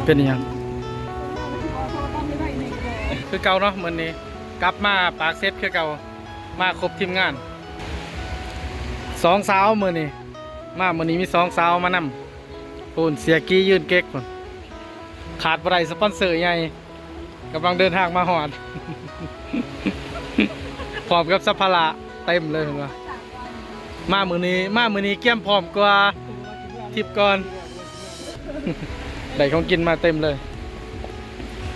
ເປັນອີ່ຫຍັງ? ຄືເກົ່າເນາະ ມື້ນີ້ກັບມາປາກເຊັດຄືເກົ່າ ມາຄົບທີມງານ ສອງສາວມື້ນີ້ ມາມື້ນີ້ມີສອງສາວມານຳ ພຸ້ນ ເສຍກີ້ຢືນເກັກພຸ້ນ ຂາດບໍ່ໄດ້ສະປອນເຊີໃຫຍ່ ກຳລັງເດີນທາງມາຮອດ ພ້ອມກັບສຳພາລະເຕັມເລີຍເພິ່ນວ່າ ມາມື້ນີ້ ມາມື້ນີ້ກຽມພ້ອມກວ່າທຣິບກ່ອນ ໄດ້ຂອງກິນມາເຕັມເລີຍ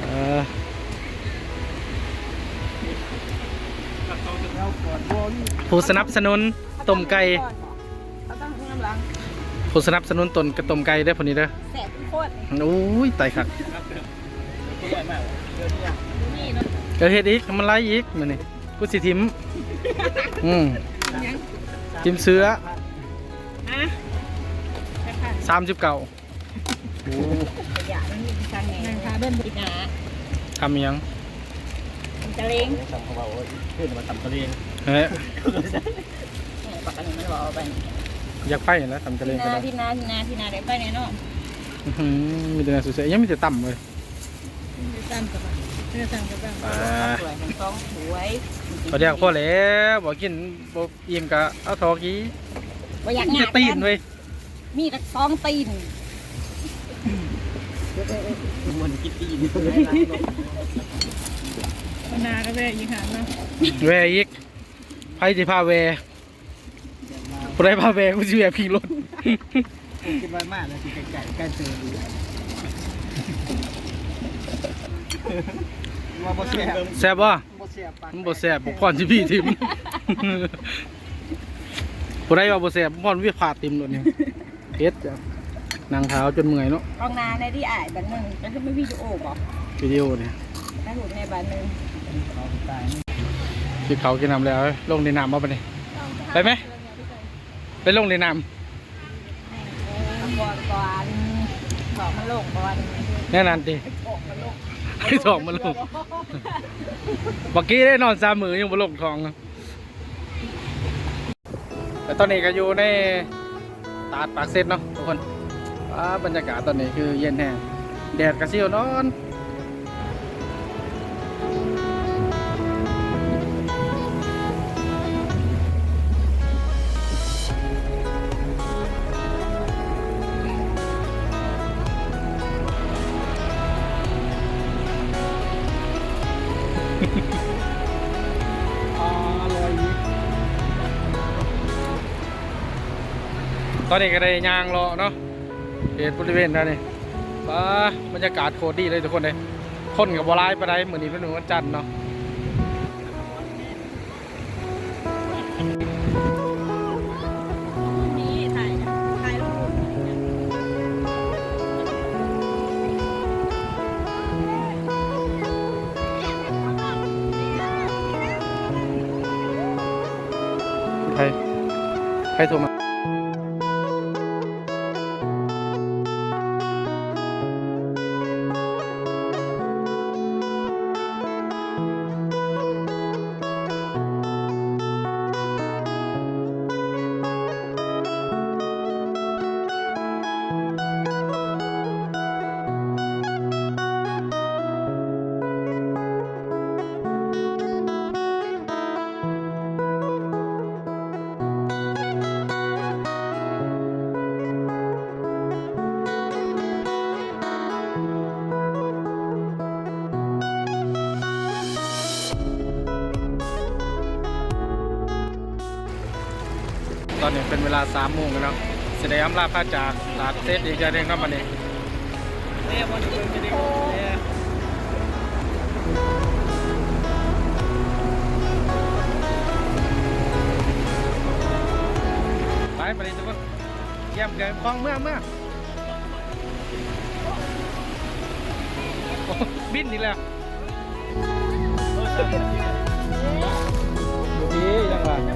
ເອີ ຜູ້ສະໜັບສະໜູນຕົ້ມໄກ່ ຜູ້ສະໜັບສະໜູນຕົ້ນກະຕົ້ມໄກ່ເດີ ຜູ້ນີ້ເດີ ແຊບໂຄດ ໂອ້ຍ ຕາຍຄັກ ເອີ ເຮັດອີກ ໃຫ້ມັນຫຼາຍອີກ ມື້ນີ້ ກູຊິຖິ້ມ ອືມ ຫຍັງ? ຖິ້ມເສື້ອ ຮະ? ສາມສິບເກົ້າ ໂອ້ ຂະຫຍະມັນມີທາງແໜ່ ນັ່ງທາເບິ່ງ ປີໜ້າ ທຳອີ່ຫຍັງ? ທຳຕະເລງ ທຳເຂົາເວົ້າ ເອີ້ນວ່າທຳຕະເລງ ເອີ ບັກອັນນີ້ມັນເວົ້າໄປ ຢາກໄປຫັ້ນລະ ທຳຕະເລງ ປີໜ້າ ກະໄດ້ ປີໜ້າ ປີໜ້າ ປີໜ້າໄດ້ໄປແນ່ນອນ ອື ມີແຕ່ແນວແຊບໆ ຍັງມີແຕ່ຕຳເວີຍ ມີແຕ່ຕຳກັບ ມີແຕ່ຕຳກັບ ອ່າ ຖ້ວຍທັງສອງຖ້ວຍ ພໍແລ້ວ ພໍແລ້ວ ບໍ່ກິນ ບໍ່ອີ່ມກະເອົາຖອກອີກ ບໍ່ຢາກຍາກ ຕີນເວີຍ ມີແຕ່ສອງຕີນ ມັນກິນຕີນ ໜ້າກະແວ່ອີກຫັ້ນເນາະ ແວ່ອີກ ໃຜຊິພາແວ່ ຜູ້ໃດພາແວ່ ກູຊິແວ່ພິງລົດ ຄິດວ່າມາແລ້ວຊິໄກໆ ໃກ້ເຕີ ວ່າບໍ່ແຊບ ແຊບບໍ່? ບໍ່ແຊບ ມັນບໍ່ແຊບ ບັກພອນຊິບີຖິ້ມ ຜູ້ໃດວ່າບໍ່ແຊບ ບັກພອນວີພາຕິ່ມໂລດນີ້ ເຮັດ ນັ່ງຖ້າເອົາຈົນເມື່ອຍເນາະ ກ້ອງໜ້າແນ່ຕິ ອ້າຍ ບາດໜຶ່ງ ແຕ່ຄືມີວິດີໂອບໍ່? ວິດີໂອນີ້ ຖ່າຍຮູບແນ່ບາດໜຶ່ງ ກິນເຂົ້າກິນນ້ຳແລ້ວ ລົງຫຼິ້ນນ້ຳບໍ່ບາດນີ້? ໄປໄໝ? ໄປລົງຫຼິ້ນນ້ຳ ໃຫ້ມັນລົງກ່ອນ ໃຫ້ສອກມັນລົງກ່ອນ ແນວນັ້ນຕິ ໃຫ້ສອກມັນລົງ ໃຫ້ສອກມັນລົງ ບັກກີ້ໄດ້ນອນສາມມື້ຍັງບໍ່ລົງທ້ອງ ແລະຕອນນີ້ກະຢູ່ໃນຕາດປາກເຊັດເນາະທຸກຄົນ ວ້າ ບັນຍາກາດຕອນນີ້ຄືເຢັນແຮງ ແດດກະຊິຮ້ອນ ຕອນນີ້ກະໄດ້ຍ່າງເລາະເນາະ ເຂດບໍລິເວນແຖວນີ້ ປ້າ ບັນຍາກາດໂຄດດີເລີຍທຸກຄົນເອີຍ ຄົນກະບໍ່ຫຼາຍປານໃດ ມື້ນີ້ເປັນມື້ວັນຈັນເນາະ ໃຜ ໃຜໂທມາ? ຕອນນີ້ເປັນເວລາສາມໂມງແລ້ວເນາະ ຊິໄດ້ອຳລາພາຈາກຕາດເຊັດອີກເທື່ອໜຶ່ງເນາະ ບາດນີ້ ໄປ ບາດນີ້ທຸກຄົນ ກຽມເກີນຂອງ ເມືອ ເມືອ ໂອ້ ບິນອີກແລ້ວ ໂອເຄ ຍັງວ່າ ເອີ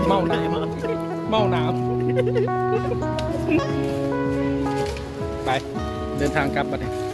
ເມົາໜາມ ເມົາໜາມ ໄປ ເດີນທາງກັບບາດນີ້.